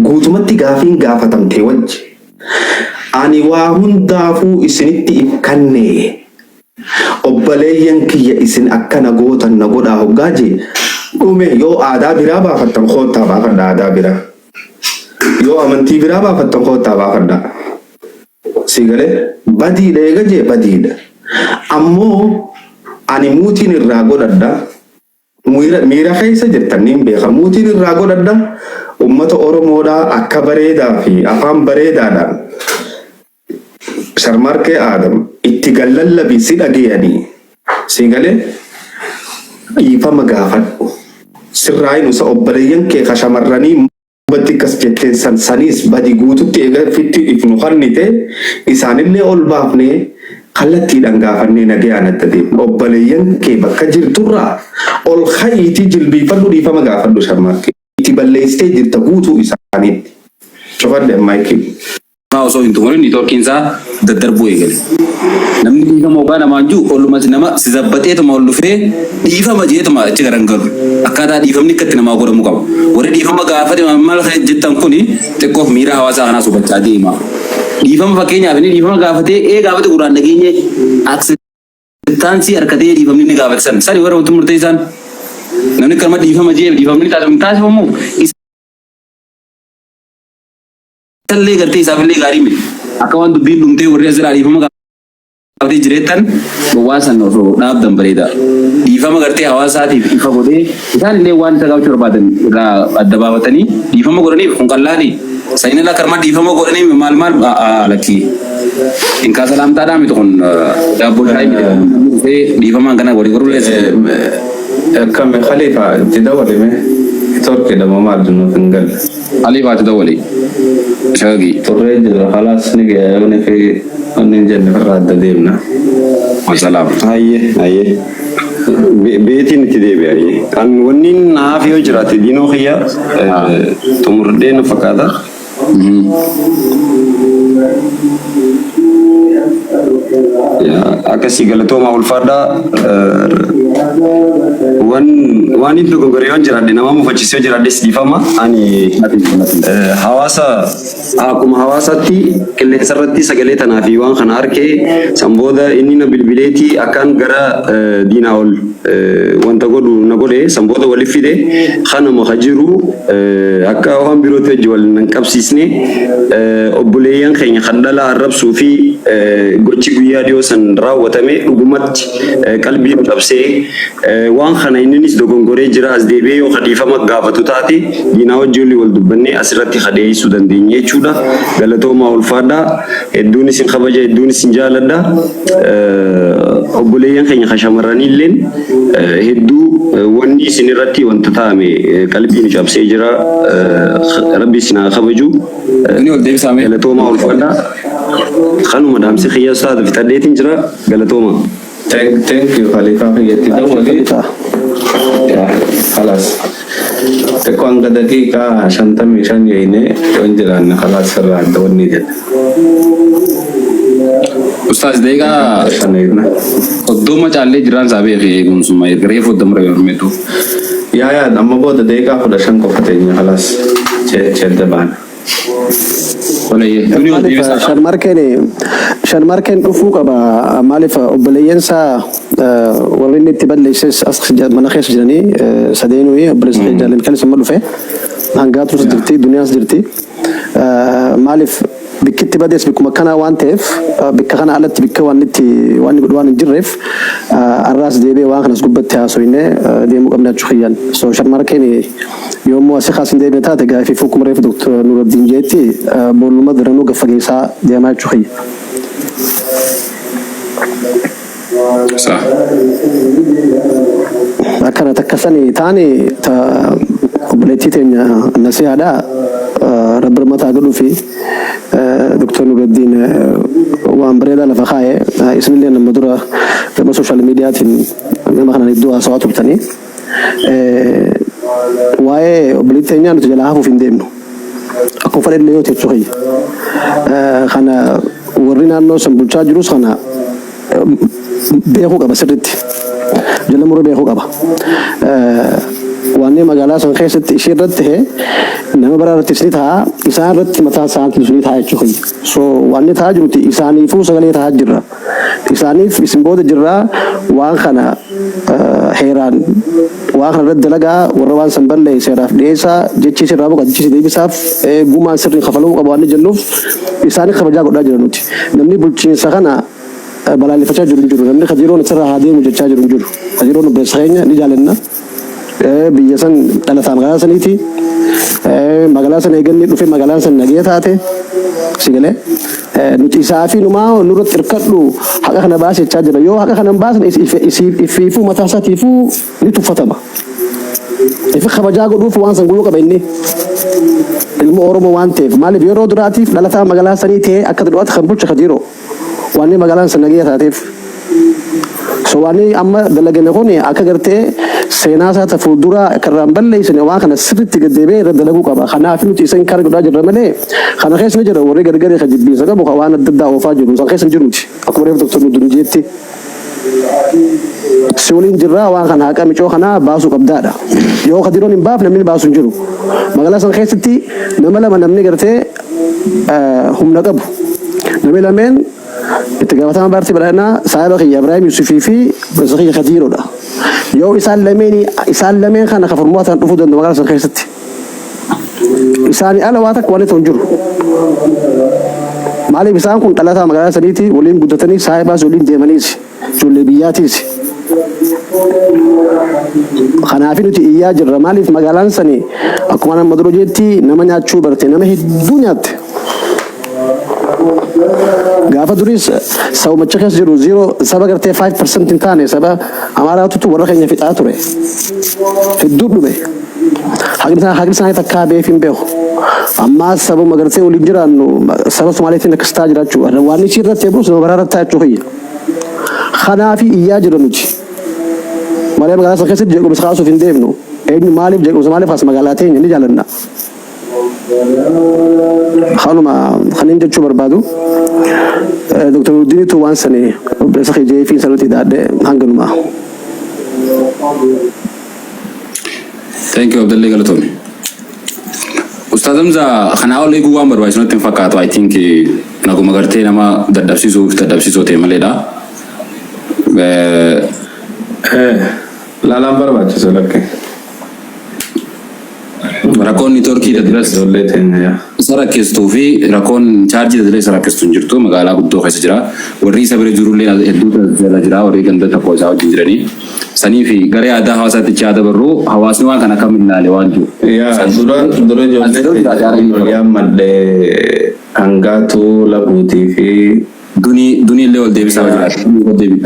Guutumatti gaafiin gaafatamte wajji. Ani waa hundaafuu isinitti if kannee. Obbaleeyyan kiyya isin akka na gootan na godhaa hoggaa jee dhume yoo aadaa biraa baafattan koottaa baafadhaa aadaa biraa. Yoo amantii biraa baafattan koottaa baafadhaa. Sii galee? Badiidha eega jee badiidha. Ammoo ani muutiin irraa godhadha. Miira miira keessa jirtan niin beeka. Muutiin irraa godhadha. Ummata Oromoodhaa akka bareedaa fi afaan bareedaadhaan Sharmaarkee Aadam itti gad lallabi si dhageeyanii. Sii galee? Dhiifama gaafadhu. Sirraa hin usa obboleeyyan kee ka shamarranii batti akkas jetteen san saniis badi guututti eega fitti if nu kannite isaanillee ol baafnee kallattiidhaan gaafannee nagayaan adda deemna. Obboleeyyan kee bakka jirturraa ol ka'iitii jilbiifadhu dhiifama gaafadhu Sharmaarkee. Itti balleessitee jirta guutuu isaaniitti. Cufadhe maayikii. Maa osoo hin xumurin niitoorkiin isaa daddarbuu eegale. Namni dhiifama hoggaa namaan jiru oluma nama si zabbaxeetuma ol dhufee dhiifama jeetuma achi garan galu. Akkaataa dhiifamni akka itti namaa godhamu qaba. Warri dhiifama gaafate maal kan jettan kuni xiqqoof miira hawaasaa kanaas hubachaa deema. Dhiifama fakkeenyaaf inni dhiifama gaafatee ee gaafate gurraan dhageenye acceptance harkatee dhiifamni inni gaafate san sani warra wanti murteessaan namni akkanuma dhiifama jeef dhiifamni taasifamu taasifamu Isallee gartee isaafillee gaarii miti. Akka waan dubbiin dhumtee warri asirraa dhiifama gaafatee jireettan waan san osoo dhaabdan bareeda. Dhiifama gartee hawaasaatiif ifa godhee isaan illee waan isa gaafachuu barbaadan irraa adda baafatanii dhiifama godhaniif kun qallaali. Saniin ala karma dhiifama godhanii maal maal lakkii. Inkaa salaamtaadhaa miti kun daabboo shaayii miti. Dhufee dhiifamaan kana walii godhuu leessa. Akkami Khalifa itti dawali mee Turkey dha moo maal nuuf hin galle. Khalifa itti dawali. Shagagii. Turree jirra khalaas ni gaya yoo ni fi wanni hin jenne firraa adda deemna. Wasalaam. Hayyee hayyee. Beetiin itti deebi'a hayyee. Kan wanniin na hafe yoo jiraate diinoo kiyya xumuradhee na fakkaata. Akkasii galatoomaa ulfaadhaa. Wan waan hin dogongore yoon jiraadhe nama mufachiise yoo jiraadhes dhiifama. Ani hawaasa akkuma hawaasaatti qilleensa irratti sagalee tanaa fi waan kana arkee san booda inni na bilbileeti akkaan gara diinaa ol wanta godhu na godhe san booda waliif fide kanuma ka jiru Akka waan birootti wajji wal hin qabsiisne obboleeyyan keenya kan dhalaa arrabsuu fi gochi guyyaa dhiyoo san raawwatame dhugumatti qalbii nu cabsee waan kana inninis dogongoree jira as deebi'ee yoo ka dhiifama gaafatu taate diinaa wajji olii wal dubbannee asirratti ka dhiyeessuu dandeenya jechuudha. Galatoomaa ulfaadhaa. Hedduun isin kabaja hedduun isin jaaladha. Obboleeyyan keenya ka shamarraniilleen hedduu wanni isin irratti wanta ta'ame qalbii nu cabsee jira. Rabbi isin haa kabaju. Inni ol deebisaa mee. Galatoomaa ulfaadha. Kanuma dhaamsi kiyya ustaaza fixadheetiin jira. Galatoomaa. Thank, thank you Khalifa kiyya itti Abshir dawwali. Khalifa. Yaa khalaas. Xiqqoo hanga daqiiqaa 55 yeeyne yoo hin jiraanne khalaas sirraa adda wanni jedha. Ustaaz daqiiqaa 15 eegna. 30 caallee jiraan isaa beeki eegumsuma reefu adda murame hormeetu. Yaa yaa amma booda daqiiqaa 15 qofa teenya khalaas. Chee chee adda baana. Tolee, duni ol Maaliif deebisaa. sharmarkeen sharmarkeen dhufuu qaba maaliif obboleeyyan isaa warri inni itti balleesses as mana keessa jiranii sadeenuu obboleessa kee jaalle Mikaelis amma dhufe hangaatus jirti duniyaas jirti maaliif bikki itti bades bikkuma akkanaa waan ta'eef bikka kana alatti bikka waan itti waan inni godhu waan hin jirreef arraas deebi'ee waan kanas gubbatti haasoyne deemuu qabna jechuu kiyyaan so sharmarkeen Yoo immoo asi kaas hin deebine taate egaa ifiifuu akkuma reefu Dr. Nuraddiin jeetti boolluma daranuu gad fageessaa deemaa jechuu kiyya. Sa. Akkana takka sani taani ta obboleettii teenya nasihaadha rabbi rahmata haa godhuufi Dr. Nuraddiin waan bareedaa lafa kaaye isinillee nama dura gama social mediaatiin nama kanaan hedduu haasawaa turtanii. Waa'ee obboleettii teenyaa nuti jalaa hafuuf hin deemnu. Akkuma fedhe illee yoo ta'e jechuu kiyya. Kana warri naannoo san bulchaa jirus kana beekuu qaba sirriitti. Jala muree beekuu qaba. Wanni magaalaa san keessatti ishee irratti ta'e nama biraa irrattis ni ta'a, isaan irratti mataa isaaniitis ni ta'a jechuu kiyya. So wanni ta'aa jiruti isaaniifuu sagalee ta'aa jirra. Isaaniif isin booda jirra waan kana heeraan waan kana irratti dalagaa warra waan san balleesse seeraaf dhiyeessaa jechi sirraa boqa jechi si deebisaaf gumaan sirriin kafalamuu qaba waan jennuuf isaanii kabajaa godhaa jira nuti. Namni bulchiinsa kana balaaleffachaa jiru hin jiru. Namni Kadiroon asirraa haa deemu jechaa jiru hin jiru. Kadiroon obboleessa keenya ni jaalanna. Biyya san dhalataa magaalaa saniiti. Magaalaa san eeganni dhufe magaalaan san nagaya taate. Si galee nuti isaa fi numaa nurratti hirkadhu haqa kana baasi jechaa jira. Yoo haqa kana hin baasne ifiifuu mataa isaatiifuu ni tuffatama. Ifi kabajaa godhuuf waan san godhuu qaba inni. Ilma Oromoo waan ta'eef maaliif yeroo duraatiif dhalataa magaalaa sanii ta'ee akka duraatti kan bulche Kadiroo. Wanni magaalaan san nagaya taateef. So wanni amma dalagame kun akka gartee seenaa isaa ta fuulduraa akka irraa hin balleessine waan kana sirriitti gad deebi'ee irra dalaguu qaba. Kanaaf nuti isa inkaar godhaa jirra malee kana keessa ni jira warri gargaree ka jibbiinsa qabu ka waan adda addaa oofaa jiru san keessa hin jiru nuti. Akkuma reefu Dr. Nuddin jeetti. Si waliin jirraa waan kana haqa micoo kanaa baasuu qabdaadha. Yoo Kadiroon hin baafne namni baasu hin jiru. Magaalaa san keessatti nama lama namni gartee humna qabu. Namni lameen itti gaafatama paartii badhaadhinaa saahiba kiyya Ibraahim Yusufii fi obboleessa kiyya Kadiiroodha. Yoo isaan lameen isaan lameen kana ka furmaataan dhufuu danda'u magaalaa san keessatti. Isaanii ala waa takka wanni ta'u hin jiru. Maaliif isaan kun dhalataa magaalaa saniiti waliin guddatanii saahibaas waliin deemaniis ijoollee biyyaatiis. Kanaaf nuti iyyaa jirra. Maaliif magaalaan sani akkuma nama dura jetti nama nyaachuu barte nama hedduu nyaatte. Gaafa duriis sabumacha keessa jiru zero saba gartee 5% hin taane saba Amaaraatutu warra keenya fixaa ture. Hedduu dhume. Haqni isaanii takkaa beef hin beeku. Ammaas sabuma gartee waliin jiraannu saba Somaaleetiin akkas ta'aa jiraachuu. Waan isii irratti eegus nama biraa irratti ta'a jechuu kiyya. Kanaafi iyyaa jirra nuti. Malee magaalaa sana keessatti jeequmsa kaasuuf hin deemnu. Eenyu maaliif jeequmsa maaliif kaasa magaalaa teenya ni jaalanna. Kanuma kanin jechuu barbaadu. Dr. Nuddinitu waan sani obboleessa kee jeefii sanatti daadhe hanganuma. Thank you Abdallee galatoomi. Ustaaz Hamza kanaa ol eeguu waan barbaachisu natti hin fakkaatu. I think naguma gartee nama dadhabsiisuuf dadhabsiisoo ta'e maleedha. Laalaan barbaachisa lakkee. Rakkoon niitoorkii dadiras Ijoollee teenya yaa. isa rakkistuu fi rakkoon chaarjii dadiras isa rakkistu hin jirtu magaalaa guddoo keessa jira. Warri isa bira jirullee hedduutu jala jira warri ganda tokko isaa wajjin jiranii. Sanii fi gara yaadaa hawaasaatti ichi haa dabarru hawaasni waan kana akkamiin ilaale waan jiru. Yaa dura dura ijoollee teenya ol yaammadhe hangaatuu labuutii fi Dunii dunii illee ol deebisaa yaa jiraata. Ol deebi.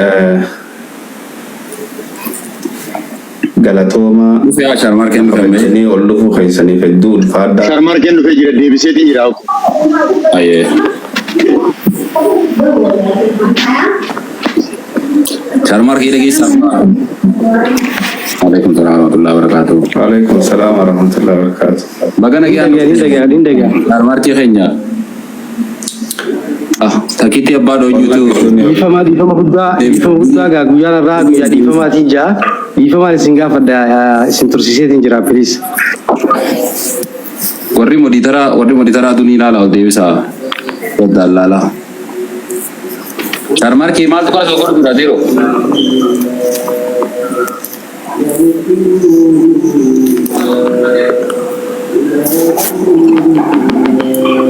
Galatoomaa Dhufee haa Sharmaarkeen dhufee mee. kabajjanii ol dhufuu keessaniif hedduu ulfaadhaa. Sharmaarkeen dhufee jira deebiseetiin jira. Ayyee. Sharmaarkee dhageessaa. Alaikum salaam wa rahmatullahi wa barakatuh. Waalaikum salaam wa rahmatullahi wa barakatuh. Baga nagaan Ni dhagaya, ni dhagaya. Sharmaarkee keenya. Ah, takkiitti abbaa dhoonyuutu. Dhiifama dhiifama guddaa dhiifama guddaa gaa guyyaan irraa guyyaa dhiifamaatiin jaa dhiifamaan isin gaafadha isin tursiiseetiin jira please. Warri moditaraa warri moditaraa dunii ilaala ol deebisaa. Waddaan laalaa. Sharmaarkee maaltu kana soo godhu jira zeeroo.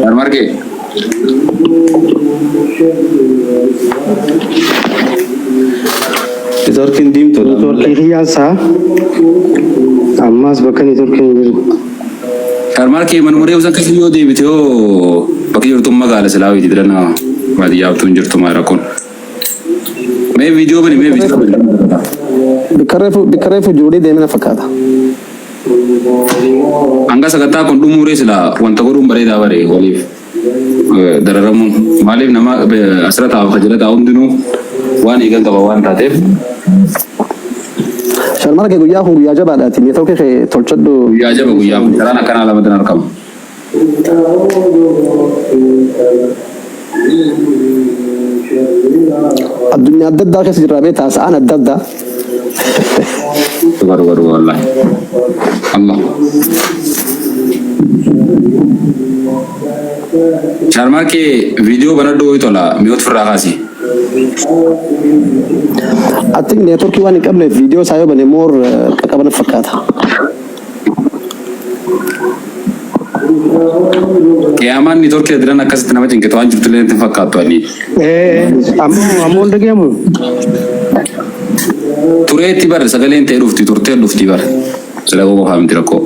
Sharmaarkee. Neetworkiin diimtuudha Neetworkii ammallee. kiyyaan saa ammaas bakka neetworkiin hin jiru. Sharmaarkee manuma reefu san keessa yoo deebite hoo bakki jirtu magaala silaa wayiiti dirana baadiyyaa abtuu hin jirtu maa rakkoon. Mee viidiyoo bani mee viidiyoo bani. Bikka reefu bikka reefu jiru deemina fakkaata. Hanga sagantaa kun dhumuuree silaa wanta godhuun bareedaa bare waliif dararamuun maaliif nama asirra taa'u ka jala taa'u hundinuu waan eegan qaba waan taateef. Sharmarke guyyaa kun guyyaa jabaadhaati. Neetworkii kee tolchadhu. Guyyaa jaba guyyaa kun carraan akkanaa lamatti hin argamu. Addunyaa adda addaa keessa jirra beektaa sa'aan adda addaa. Dhuga dhuga dhuga wallahi. Allah. Sharmaarkee viidiyoo banadhu ho'i tola mi'oot firraa kaasi. I think networkii waan hin qabneef viidiyoo isaa yoo bane more qaqqaba natti fakkaata. Qiyaamaan niitoorkii diran akkasitti nama cinqitu waan jirtu illee natti hin fakkaattu ani. Eh, ammoo ammoo hin dhagahamu. Tureetti bar sagaleen ta'e dhufti turtee dhufti bar. Sila koo qofaa miti rakkoo.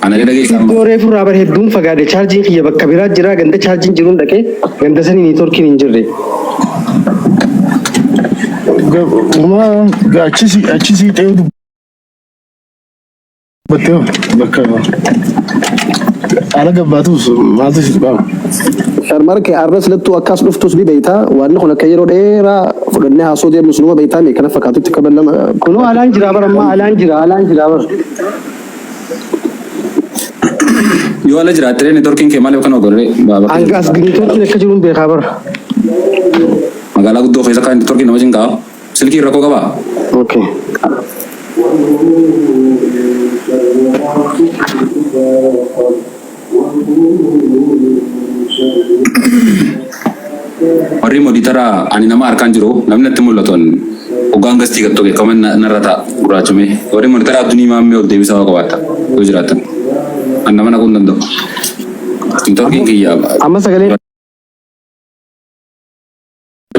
Ana dhageessa amma. Iddoo reefu irraa bar hedduun fagaadhe chaarjiin kiyya bakka biraa jira ganda chaarjiin jiruun dhaqee ganda sanii niitoorkiin hin jirre. Uma achi si achi siixee dubbattee hoo bakka ala gabbaatus maaltu si qaama. Sharmarke arras lattuu akkas dhuftus ni beeyta wanni kun akka yeroo dheeraa fudhannee haasoo deemnus numa beeytaa mi kana fakkaatutti akka ballama Kunoo alaan jira bar ammaa alaan jira alaan jira bar. Yoo ala jiraatte neetworkiin kee maaliif akkana godhe? Hanga as niitoorkiin akka jiruun beekaa bar. Magaalaa guddoo keessa kan neetworkiin nama cinqaa. Silkiin rakkoo qabaa? Okay. Warri moditara ani nama harkaan jiru namni natti mul'atu an hoggaan gastii gattu beekaman narra ta'a gurraachumee. Warri moditara addunii maammee ol deebisaa waa qabaata yoo jiraatan. An nama naquu hin danda'u. Neetworkiin kiyya. Amma sagalee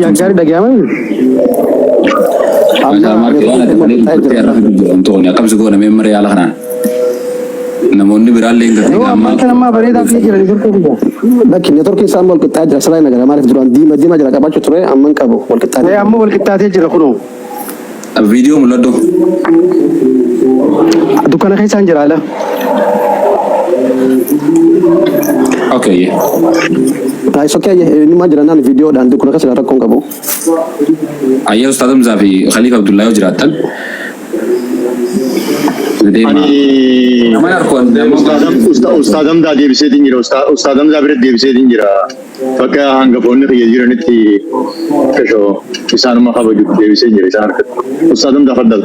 yaa gaarii dhaga'ama. Amma Waan ati malee dubbattee har'a fidu jira wantoonni akkamsi goona mee maree haala kanaan. Namoonni biraallee hin gartee Yoo ammaan kana ammaa bareedaa fi jira niitoorkiin kiyya. Lakki neetworkiin isaa amma wal qixxaa jira silaa nagara maaliif duraan diima diimaa jala qabaachuu ture amma hin qabu wal qixxaa Ee amma wal qixxaatee jira kunoo. Viidiyoo mul'adhu. Dukkana keessaan jira ala. Okay. It's okay inni maa jira naan viidiyoodhaan dukkana keessa rakkoo hin qabu. Ayyee Ustaaz Hamzaa fi Khaliif Abdullaa yoo jiraattan. Ani Nama narkoon Ustaaz Hamzaa deebiseetiin jira. Ustaaz Hamzaa biratti deebiseetiin jira. Bakka hangafoonni kiyya jiranitti kashoo isaanuma kabaju deebisee jira isaan harkatti. Ustaaz Hamzaa faddal.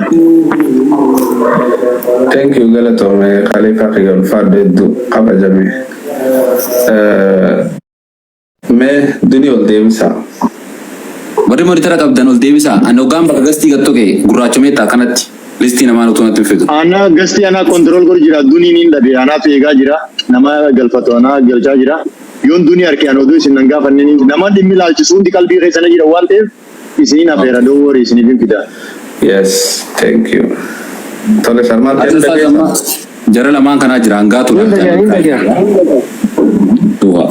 Thank you galatoome Khalifa kiyya ulfaadhu hedduu kabajame. Mee duni ol deebisaa. Warri monitara qabdan ol deebisaa. Ani hoggaan bakka gastii gattu kee gurraachomeetta akkanatti listii namaa utuu natti hin fidu. Ana gastii anaa control godhu jira. Duniin hin dhabe. Anaatu eegaa jira. Nama galfatu anaa galchaa jira. Yoon dunii arke an oduu isin nan gaafanne nama dhimmi ilaalchisu hundi qalbii keessa na jira waan ta'eef isiniin afeera don't worry isiniif hin fida. Yes, thank you. Tole Sharmaarkee Ati ni ustaaz amma dhageessaa? jara lamaan kanaa jira hangaatu Hin dhagaya hin dhagaya. Duha.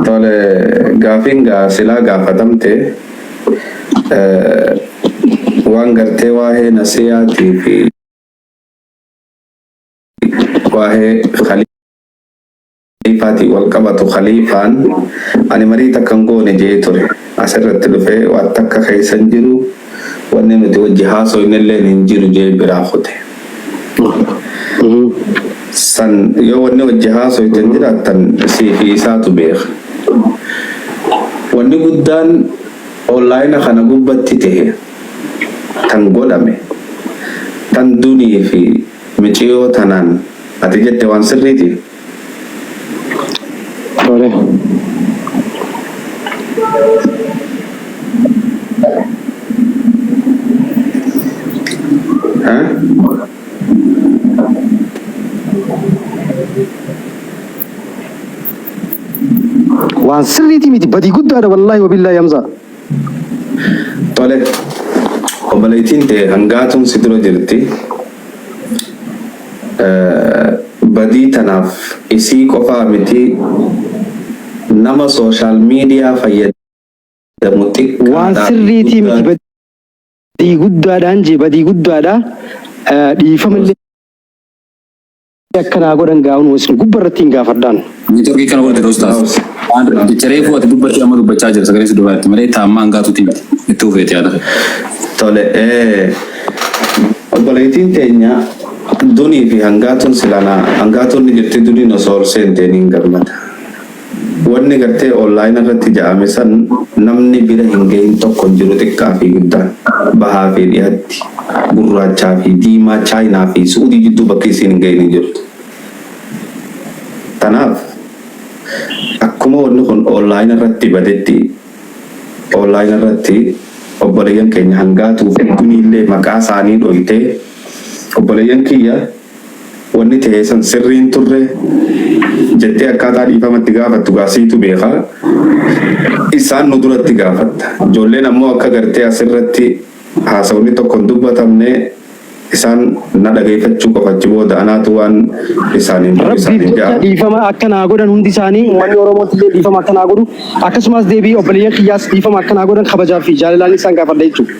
Tole gaafiin gaa silaa gaafatamte waan gartee waa'ee nasiyaatii fi waa'ee khaliifaatiin wal qabatu khaliifaan ani marii takka hin goone je'ee ture asirratti dhufee waan takka keessa hin jiru wanni nuti wajji haasoynelleen hin jiru je'ee biraa kute. San yoo wanni wajji haasoytan jiraattan sii fi isaatu beeka. Wanni guddaan online kana gubbatti tehe tan godhame tan dunii fi miciyoo tanaan ati jette waan sirriiti? Tole. Ha? Waan sirriitii miti badii guddaadha wallaahi wabillaahi Hamzaa. Tole. Obboleettiin tee hangaatuun si dura jirti. Badii tanaaf isii qofaa miti nama social media fayyadamu Waan xiqqaadhaa fi sirriitii miti guddaan badii guddaadhaan jee badii guddaadha. Dhiifama illee akka naa godhan gaa'uun isin gubba irratti hin gaafadhaan. Niitoorkii kana godhate ustaas. Obsi. Waan jecha reefuu ati dubbattee amma dubbachaa jira sagalee si duraatti malee taammaa hangaatuuti miti. Itti fufeeti yaada. Tole obboleettiin teenya dunii fi hangaatuun silana hangaatuun ni jirti duniin osoo ol seentee niin gammada. Wanni gartee online irratti ja'ame san namni bira hin gahin tokko hin jiru xiqqaa fi guddaan, bahaa fi dhihatti, gurraachaa fi diimaa, chaayinaa fi su'udii jidduu bakki isiin hin gahin hin jirtu. Tanaaf akkuma wanni kun online irratti badetti online irratti obboleeyyan keenya hangaatuu fi duniillee maqaa isaanii dhoytee obboleeyyan kiyya Wanni ta'e san sirrii hin turre jettee akkaataa dhiifama itti gaafattu gaa siitu beeka. Isaan nu duratti gaafatta. Ijoolleen ammoo akka gartee asirratti haasawni tokko hin dubbatamne isaan na dhageeffachuu qofa achi booda anaatu waan isaaniin jedhu Rabbiif isaaniin jecha ja'a. dhiifama akka naa godhan hundi isaanii uummanni Oromootillee dhiifama akka naa godhu akkasumas deebii obboleeyyan kiyyaas dhiifama akka naa godhan kabajaa fi jaalalaan isaan gaafadha jechuudha.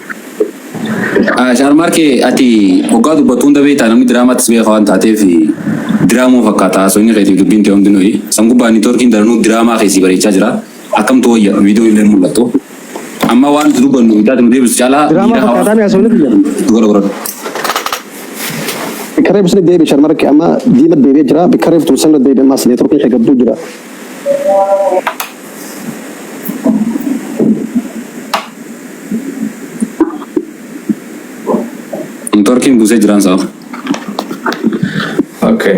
Shaarmaarkee ati hoggaa dubbattu hunda beektaa namni diraamaattis beeka waan taateef diraamoo fakkaata haasofni keetiif dubbiin ta'e hundinuu san gubbaa niitoorkiin daranuu diraamaa keessi bareechaa jira akkamtu wayya viidiyoo illee mul'attu amma waan nuti dubbannu bitaati nu deebisu caalaa Diraamaa miira fakkaataa mi haasofni kiyya? dubara godhadhu. Bikka reefu sani deebi sharmarke amma diima deebi'ee jira bikka reefu tun sanirra deebi ammaas neetworkiin kee gabbuu jira. Networkiin buusee jiraan sa'a. Okay.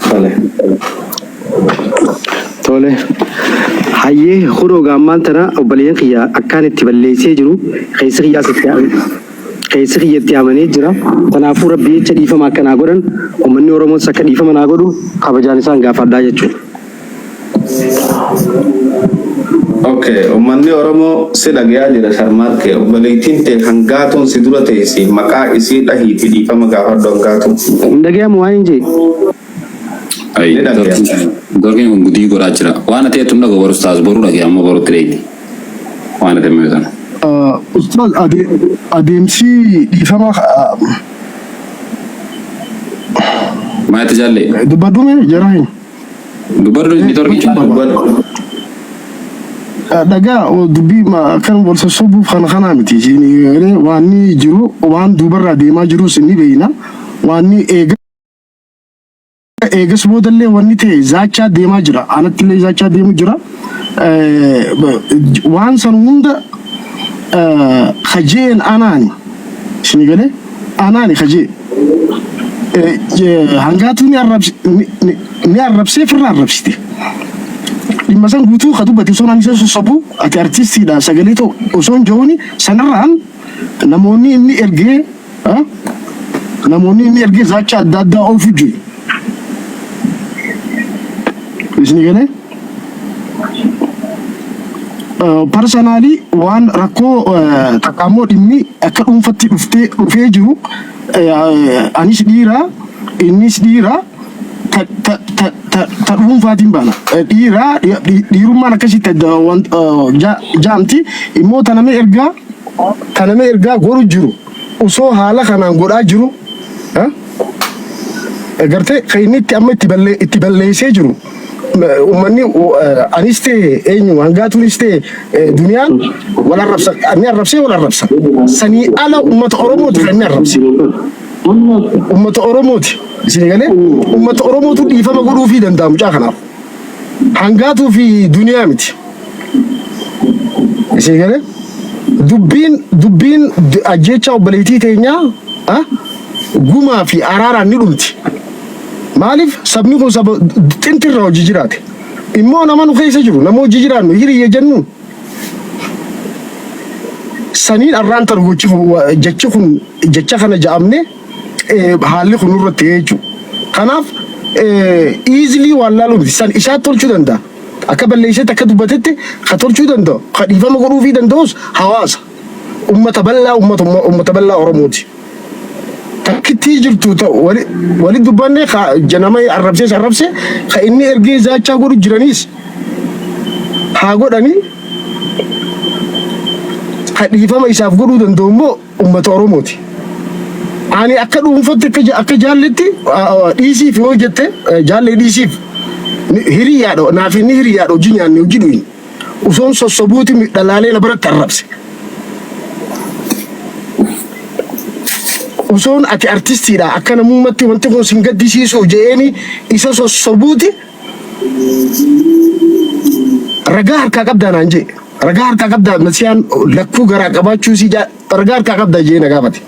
Tole. Tole. Hayyee kunoo gaammaan tana obboleeyyan kiyya akkaan itti balleessee jiru keessi kiyyaas itti keessi kiyya itti amanee jira. Kanaafuu rabbi jecha dhiifama akka naa godhan uummanni Oromoos akka dhiifama naa godhu kabajaan isaan gaafadhaa jechuudha. Ok ummanni oromoo si dhagayaa jira sharmaarke obboleeytiin tee hangaatuun si dura teeysi maqaa isii dhahiiti dhiifama gaafadhu hangaatuu. Hin dhagayamu waan hin jee. Ayi, Ni dhagaya. Dorkiin kun gudii godhaa jira. Waan ati jettu hin dhaga'u bar ustaaz boruu dhagaya amma borutti dheeydi. Waan ati himte sana. Ustaaz adeemsi dhiifama Maa itti jaallee? dubbadhu mee jara hin. Dubbadhu niitoorkii Gochuu caalaa. barbaada. Dhagaa dubbii akkan wal sossobuuf kana kanaa miti. Isin waan jiru waan duubarraa deemaa jirus ni beekna. Waan eega eegas boodallee wanni ta'e zaachaa deemaa jira. Anattillee zaachaa deemu jira. Waan san hunda kajeen anaani. Isin galee anaani kajee. Hangaatuu ni arrabsi ni arrabsee firra arrabsite. Dhimma san guutuu ka dubbate osoo naan isa sossobu ati artistiidha sagalee ta'u osoo hin ja'uuni sanarraan namoonni inni ergee namoonni inni ergee zaacha adda addaa oofu jiru. Isin galee? Personally waan rakkoo takka immoo dhimmi akka dhuunfatti dhuftee dhufee jiru anis dhiira innis dhiira ta ta ta ta ta dhuunfaatiin baana. Dhiira dhiirummaan akkasitti adda waan jaamti immoo ta nama ergaa ta nama ergaa godhu jiru osoo haala kanaan godhaa jiru gartee kan inni itti amma itti ballee itti balleessee jiru Uummanni anis ta'e eenyu hangaatuunis ta'e duniyaan wal arrabsa inni arrabsee wal arrabsa. Sanii ala uummata Oromooti kan inni arrabse. Uummata Oromooti. Isin galee uummata Oromootu dhiifama godhuufii danda'a mucaa kanaaf. Hangaatuu fi duniyaa miti. Isin galee dubbiin dubbiin ajjeechaa obboleettii teenyaa gumaa fi araaraan ni dhumti. Maaliif sabni kun saba xintirraa hojii jiraate. Immoo nama nu keessa jiru nama hojii jiraannu hiriyya jennuun saniin arraan tana gochi kun jechi kun jecha kana ja'amne haalli kun nurratti jechuudha. Kanaaf easily waan laaluu miti san isaa tolchuu danda'a. Akka balleessetti akka dubbatetti ka tolchuu danda'u ka dhiifama godhuufii danda'us hawaasa ummata bal'aa ummata ummata bal'aa Oromooti. Takkittii jirtu ta wali wali dubbanne ka nama arrabsees arrabse ka inni ergee zaachaa godhu jiraniis haa godhanii ka dhiifama isaaf godhuu danda'u immoo ummata Oromooti. Ani akka dhuunfatti akka akka jaalletti dhiisiif yoo jette jaallee dhiisiif hiriyaadha naaf inni hiriyaadha hojii nyaanne hojii dhuyne osoon sossobuuti dhalaalee na biratti arrabse. Osoon ati artistiidha akka namummatti wanti kun sin gaddisiisu je'eeni isa sossobuuti Ragaa harkaa qabdaa naan jee. Ragaa harkaa qabdaa Masiyaan lakkuu garaa qabaachuu isii ragaa harkaa qabdaa jee na gaafate.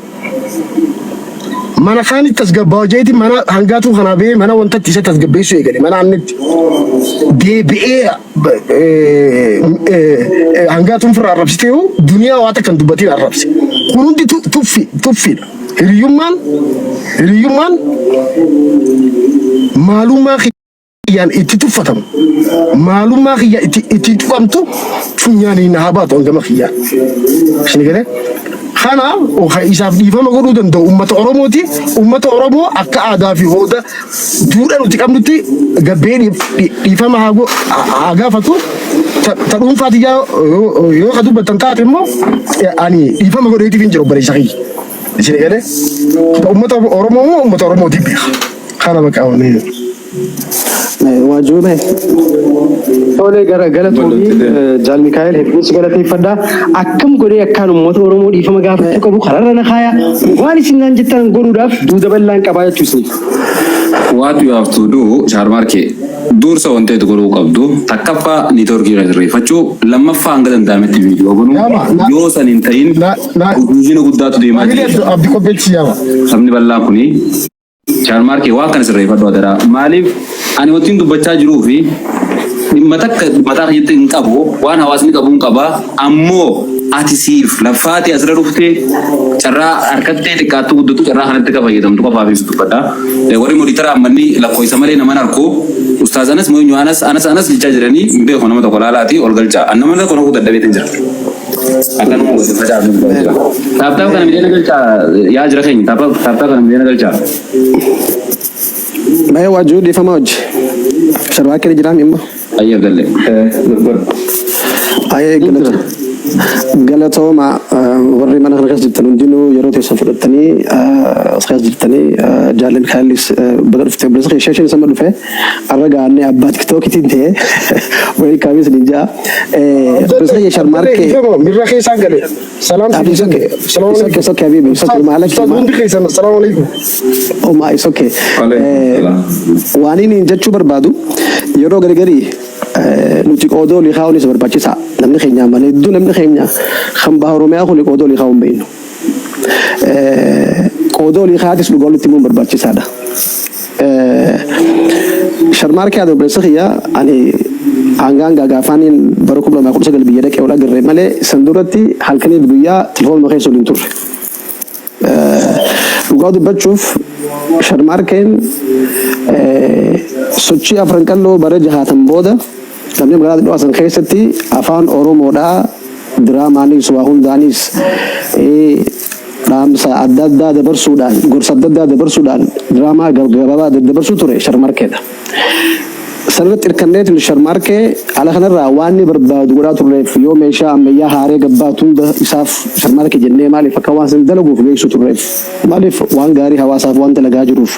Mana kaanitti tasgabbaa'u jeeti mana hangaatuu kanaa bahee mana wantatti isa tasgabbeessuu eegale mana annitti. Deebi'ee hangaatuun firra arrabsitee hoo duniyaa waa takka hin dubbatiin arrabse. Kun hundi tuffi tuffiidha. Hiriyyummaan hiriyyummaan maalummaa kiyyaan itti tuffatamu maalummaa kiyya itti itti tuqamtu funyaaniin haa baatu hangama kiyyaan. Isin galee? Kana kan isaaf dhiifama godhuu danda'u uummata Oromooti. Uummata Oromoo akka aadaa fi hooda duudha nuti qabnutti gabbee dhiifama haa gaafatu. Ta dhuunfaa tiyyaa yoo ka dubbattan taate immoo ani dhiifama godheetiif hin jiru obboleessa kiyya. Isin galee? Uummata Oromoo immoo uummata Oromootiif beeka. Kana bakka wanni. Waajjiruu bahe. Tole gara galatoomii Jaal Mikaa'el hedduun si galateeffadha. Akkam godhee akkaan uummata Oromoo dhiifama gaafachuu qabu kararra na kaaya. Waan isin naan jettan godhuudhaaf duuda bal'aan qabaa jechuu isiniif. What you have to do, Shaarmaarkee, dursa wanti ati godhuu qabdu takkaffaa networkii irra sirreeffachuu, lammaffaa hanga danda'ametti viidiyoo banuu. Yaama, Yoo san hin ta'in na na confusion guddaatu deemaa Maamilli jira. Abdi qopheetti yaama. Sabni bal'aan kuni, Shaarmaarkee, waan kana sirreeffadhu adaraa. Maaliif ani wanti dubbachaa jiruu fi dhimma takka mataa kiyyatti hin qabu, waan hawaasni qabu hin qaba. Ammoo ati siif laffaati asirra dhuftee carraa harkattee xiqqaattu guddatu carraa kanatti akka fayyadamtu qofaaf ibsu dubbadha. Warri moderator ammanni lakkoofsa malee naman arku Ustaaz Anas Moonyu Anas Anas Anas jechaa jiranii hin beeku, nama tokko laalaati ol galchaa. An nama tokko nama dadhabeetiin jira. Akkanuma waliin facaafnu jira. Tap tap kana miliyoona galchaa yaa jira keenya, tap tap kana miliyoona galchaa. Mee waajjiruu dhiifama hojii. Sharmaarkeen jiraam imma. Ayyee Abdallee. Ayee galatooma, warri mana kana keessa jirtan hundinuu yeroo teessan fudhattanii as keessa jirtanii. Jaalli Mikaa'elis baga dhuftee, obboleessa kee sheesheen sama dhufe arra gaannee abbaa tiktookitiin ta'e welcome is ninjaa. Obboleessa kee Sharmaarkee. Dhiifama mirra keessaan gale. Salaam. It's okay. Salaam. It's okay, it's okay, Habibi. It's okay. Maalak Ustaz hundi keessan assalamu alaikum. Oma, it's okay. Waalaikum. Waan inni jechuu barbaadu, yeroo gargarii nuti qoodoo olii kaa'uunis barbaachisaa. Namni keenya malee hedduu namni keenya kan baha Oromiyaa kun qoodoo olii kaa'uun beeknu. Qoodoo olii kaa'atis dhugaa walitti himuun barbaachisaadha. Sharmaarkee haa obboleessa kiyya, ani hangaan gaagaafaaniin bara 2019 biyya dhaqee ol agarre malee san duratti halkaniif guyyaa telefoonuma keessa waliin turre. Dhugaa dubbachuuf Sharmaarkeen sochii Afran Qalloo bara jahaatan booda namni magaalaa xiqqoo san keessatti afaan Oromoodhaa diraamaanis waa hundaanis dhaamsa adda addaa dabarsuudhaan, gorsa adda addaa dabarsuudhaan diraamaa gabaabaa daddabarsuu ture Sharmarkeedha. Sanarratti hirkanneetu Sharmarkee ala kanarraa waan inni barbaadu godhaa turreef, yoo meeshaa ammayyaa haaree gabbaatu hunda isaaf Sharmarkee jennee, maaliif akka waan san dalaguuf beeksisuu turreef, maaliif waan gaarii hawaasaaf waan dalagaa jiruuf,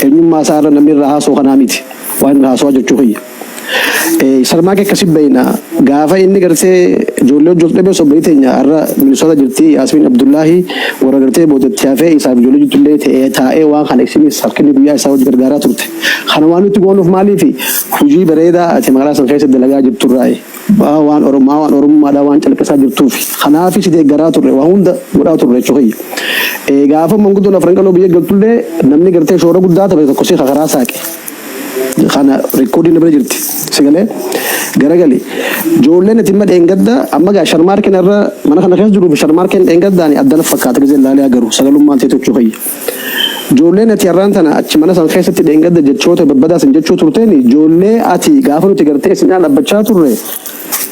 eenyummaa isaa irra namni irraa haasoo kanaa miti waan irraa haasawaa jechuu kiyya. Sharmaakee akkasi beeyna. Gaafa inni gartee ijoollee hojjetu dhabee sobbolee teenya har'a Minisoota jirti, Yaasmiin Abdullaahi, warra gartee boodatti hafee isaaf ijoollee jirtullee ta'ee taa'ee waan kana isinis halkanii guyyaa isaa hojii gargaaraa turte. Kana waan nuti goonuuf maaliifi hojii bareedaa ati magaalaa san keessa dalagaa jirturraayi. Waan Oromaa, waan Oromummaadhaa waan calqasaa jirtuuf kanaaf si deeggaraa turre, waa hunda godhaa turre jechuu kiyya. Gaafa manguddoon Afran Qaloo biyya galtullee namni gartee shoora guddaa taphate tokko si karaa saaqe. Kana recordiin bira jirti. Sagalee garagali. Ijoolleen ati imma dheengadda amma gaa Sharmaarkeen irra mana kana keessa jiruuf Sharmaarkeen dheengaddaani addana fakkaata gisee laalee agaru sagalummaan ta'e tochuu kiyya. Ijoolleen ati har'aan tana achi mana san keessatti dheengadda jechoota babbadaa san jechuu turteen, ijoollee ati gaafa nuti gartee isin dhaabbachaa turre,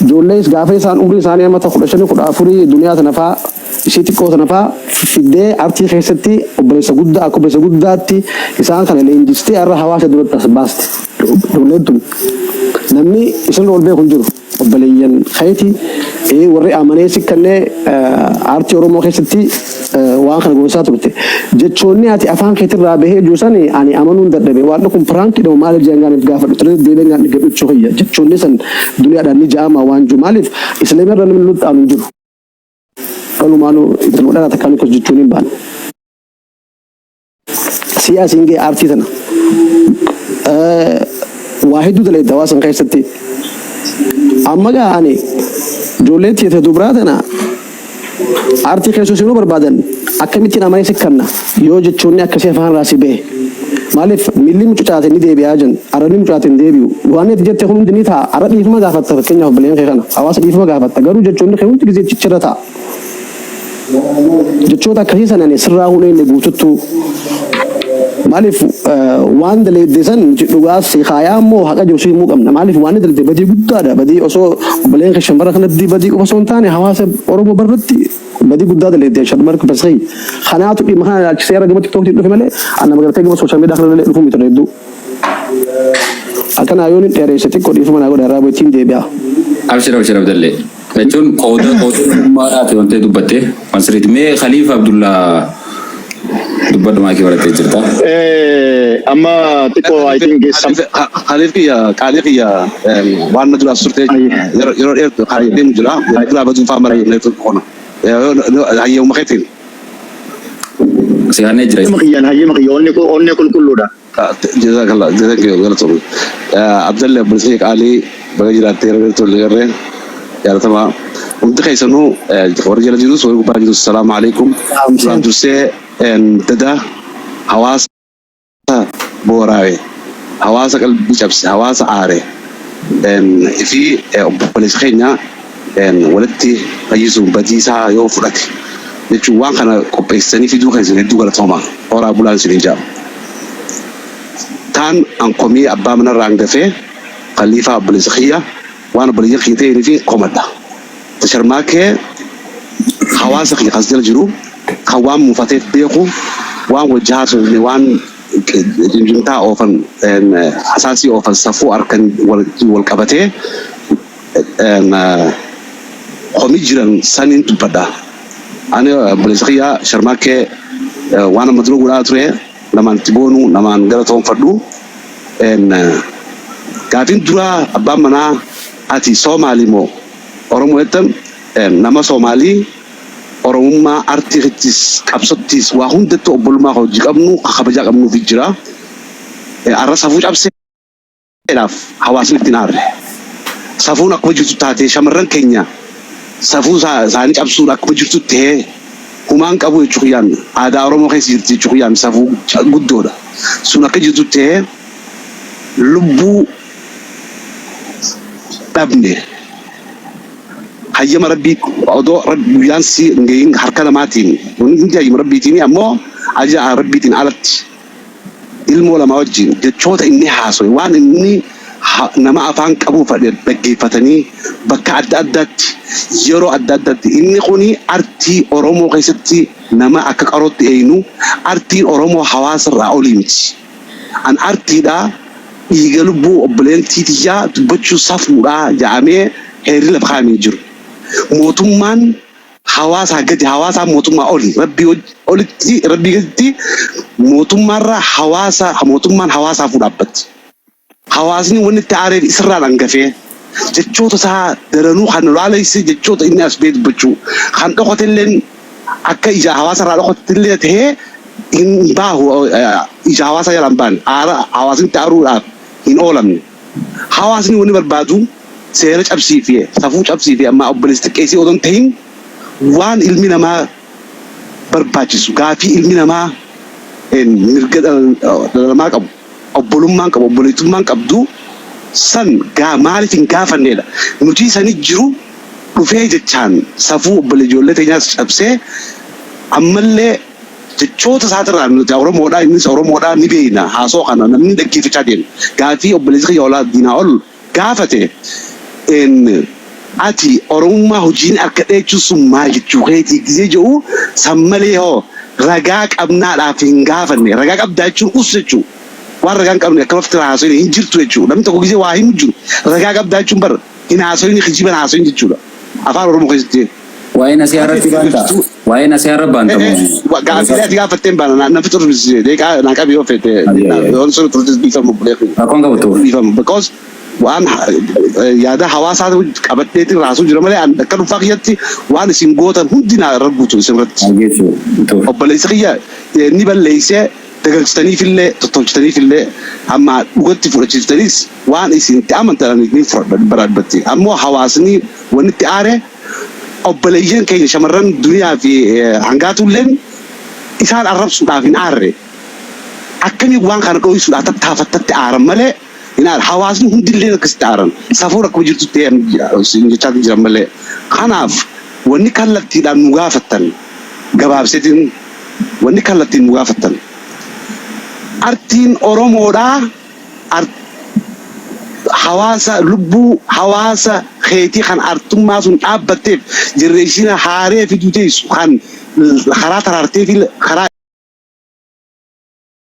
ijoollee gaafa isaan umrii isaanii amata 15, 14 duniyaa tana faa ishii xiqqoo tana faa fiddee artii keessatti obboleessa guddaa akka obboleessa guddaatti isaan kana leenjistee har'a hawaasa duratti as baaste. Ijoolleen tun namni isin ol beeku hin jiru. Obboleeyyan keeti warri amanee si kannee aartii Oromoo keessatti waan kana goonsaa turte. Jechoonni ati afaan keetirraa bahee jiru sani ani amanuun dadhabe. Waan kun prank dhamu maaliif jedhan gaaniif gaafadhu. Ture deebiin gaan dhiggadhu kiyya. Jechoonni san duniyaadhaan ni ja'ama waan jiru. Maaliif islaamirra namni nutti aanu hin jiru. Walumaanuu itti dhala takkaan akkas jechuun hin baane. Siyaasiin ga'e aartii tana. Waa hedduu dalagde hawaasa keessatti. Amma gaa ani ijoollee tiyya dubraa tana aartii keessa seenuu barbaadan akkamittiin amanee si kanna yoo jechoonni akkasii afaan irraa si bahe. Maaliif miilli mucucaate ni deebi'aa jen arrabni mucucaate hin deebi'u. Waan ati jette kun hundi ni ta'a. Arra dhiifama gaafatta fakkeenyaaf obboleeyyan kee kana hawaasa dhiifama gaafatta garuu jechoonni kee hundi gizee cichirra ta'a. Jechoota akkasii san ani sirraa hin eegne guututtuu. Maaliif waan daleedde san nuti dhugaa si kaayaa immoo haqa jiru si himuu qabna. Maaliif waan inni dalde badii guddaadha. Badii osoo obboleen kee shamara kanatti badii qofa osoo hin taane hawaasa Oromoo barratti badii guddaa daleedde shamara basii. Kanaatu dhimma kana ilaalchisee irra gama TikTokiin dhufe malee an nama gartee gama social media kana illee dhufuu miti hedduu. Akkanaa yoon hin dheereesse xiqqoo dhiifama naa godha irraa ittiin deebi'a. Abshir abshir Abdallee. Jechuun qooda qooda namummaadhaati wanti dubbatte. Waan sirriiti. Mee Khaliif Abdullaa dubbadhu maakii barattee jirta. Amma xiqqoo I think some Khaliif kiyya qaalii kiyya waan na duraa turte yeroo dheertu kan deemu jira. Duraa baduun fa'aa mara qona. Hayyama keetiin. Si kanneen jira. Hayyama kiyyaan hayyama kiyya onni onni qulqulluudha. Jazakallah jazakallah galatoom. Abdallee obboleessa qaalii baga jiraattee yeroo dheertu wal agarree jaalatamaa. Hundi keessanuu warri jala jirus warri gubbaa jirus salaamu alaikum. Duraan dursee dada hawaasa booraawe hawaasa qalbii cabse hawaasa aare fi obboleessa keenya walitti fayyisuun badiisaa yoo fudhate jechuun waan kana qopheessanii fiduu keessan hedduu galatooma horaa bulaan isiniin jedhama. Taan an komii abbaa manarraa hangafee khaliifaa obboleessa kiyya waan obboleeyyan kiyya ta'anii fi komadha. Tasharmaakee hawaasa kiyya kas jala jiru kan waan muufateef beeku waan wajji haasofne waan jimjimtaa oofan hasaasii oofan safuu harkan wal qabatee komii jiran saniin dubbadha. Ani obboleessa kiyya Sharmaakee waan amma dura godhaa ture namaan itti boonu namaan galatoonfadhu. Gaafiin duraa abbaan manaa ati Soomaalii moo Oromoo jettan nama Soomaalii Oromummaa artiittis qabsottis waa hundattuu obbolummaa hojii qabnu kabajaa qabnuufi jira. Arra safuu cabseedhaaf hawaasni ittiin aarre. Safuun akkuma jirtu taatee shamarran keenya safuu isaanii cabsuun akkuma jirtu ta'ee humaan qabu jechuu kiyyaan aadaa Oromoo keessa jirti jechuu kiyyaan safuu guddoodha. Sun akka jirtu ta'ee lubbuu dhabne hayyama rabbii odoo guyyaan si hin gahin harka namaatiin hundi hayyama rabbiitiin ammoo ajaja rabbiitiin alatti ilmoo lama wajjin jechoota inni haasoe waan inni nama afaan qabu fedhe dhaggeeffatanii bakka adda addaatti yeroo adda addaatti inni kuni artii Oromoo keessatti nama akka qarootti eeynu artiin Oromoo hawaasa irraa olii miti. An artiidhaa dhiiga lubbuu obboleettii tiyyaa dubbachuu safuudhaa jedhamee heerri lafa kaa'amee jiru. Mootummaan hawaasaa gadi hawaasaa mootummaa oli rabbii olitti rabbii gaditti mootummaarra hawaasa mootummaan hawaasaafuu dhaabbatti. Hawaasni wanni itti aareef isirraan hangafee jechoota isaa daranuu kan laalesse jechoota inni as ba'ee dubbachuu kan dhokotelleen akka ija hawaasa irraa dhokotellee ta'ee hin baahu ija hawaasa jala hin baane aara hawaasni itti aaruudhaaf hin oolamne. Hawaasni wanni barbaadu seera cabsii fi safuu cabsii fi amma obboleessi xiqqeessii odoo hin ta'in waan ilmi namaa barbaachisu gaafii ilmi namaa mirga dhala namaa qabu obbolummaan qabu obboleettummaan qabdu san gaa maaliif hin gaafannedha. Nuti sani jiru dhufee jechaan safuu obbolee ijoollee teenyaas cabsee ammallee jechoota isaatirraa nuti Oromoodha innis Oromoodha ni beekna haasoo kana namni dhaggeeffachaa deema. Gaafii obboleessi kiyya olaa diinaa ol gaafate ati Oromummaa hojiin harkadhee jechuun sun maal jechuu keetii gisee jedhu san malee hoo ragaa qabnaadhaaf hin gaafanne ragaa qabdaa jechuun us jechuu waan ragaa hin qabne akka lafti haasoyin hin jirtu jechuu namni tokko gisee waa himu jiru ragaa qabdaa jechuun bar hin haasoyin kijiban haasoyin jechuudha afaan Oromoo keessatti. Waa'ee nasihaa irratti baanta? Waa'ee nasihaa irra baanta moo? Gaaffilee ati gaafatteen baana na fixa turte deeqaa naa qabi yoo fete yoon sun turte dhiifamu bulee Rakkoon qabu tuuf. Dhiifamu because waan yaada hawaasaa qabadheetiin raasuu jira malee akka dhuunfaa kiyyatti waan isin gootan hundi naa irra guutu isin irratti. Dhageessu tuuf. Obboleessi kiyya ni balleessee dagagsitaniifillee tottolchitaniifillee hamma dhugatti fudhachiiftaniis Waan isin itti amantan ani ni fudhadha dhibbara dhibbatti. Ammoo hawaasni wanni itti aare obboleeyyan keenya shamarran duniyaa fi hangaatuulleen isaan arrabsuudhaaf hin aarre. Akkamiin waan kana dhooysuudhaaf tattaafattatti aaran malee hin aarre. Hawaasni hundilleen akkasitti aaran. Safuun akkuma jirtutti jechaatii jiran malee. Kanaaf wanni kallattiidhaan nu gaafattan gabaabseetiin wanni kallattiin nu gaafattan artiin Oromoodhaa hawaasa lubbuu hawaasa keetii kan artummaa sun dhaabbatteef generation haaree fiduu teessu kan karaa taraartee fi karaa